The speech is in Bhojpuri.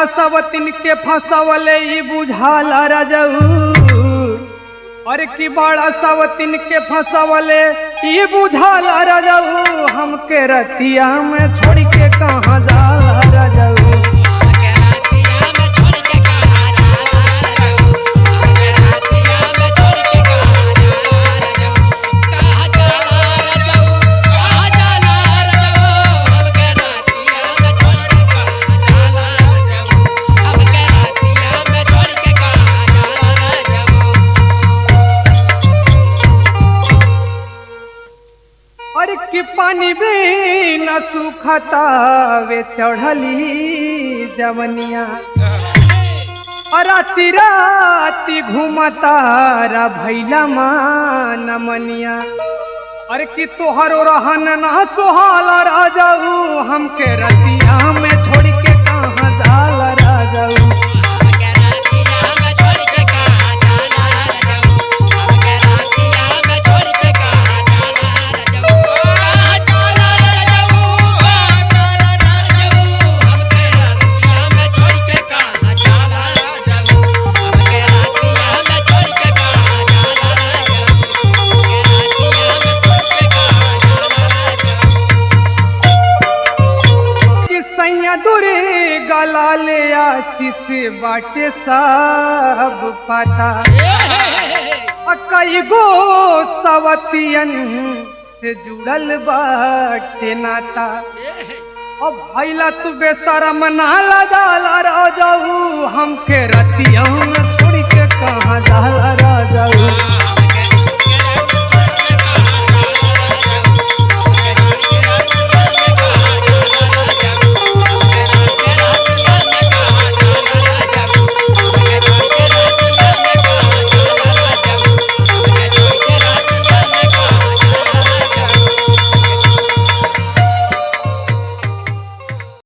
बड़ा सवतिन के फंसावले ई बुझाला राजऊ। अरे की बड़ा सवतिन के फंसावले ई बुझाला राजऊ, हमके रतिया में छोड़ के कहाँ जाला राजऊ। अरे कि पानी भी न सुखता वे चढ़ली जवनिया, राती राती घूमता रा भैला मान मनिया। अरे कि तोहरो रहन ना सोहाला राजाऊ, हमके रतिया में छोड़ के कहाँ जाला राजाऊ। गला ले आशीष बाटे सब पता, कई गो सवतियन से जुड़ल बाटे नाता। अब भैला तू बेशरम नाला जाला राजाऊ, हमके रतिया में छोड़ के कहाँ जाला राजाऊ।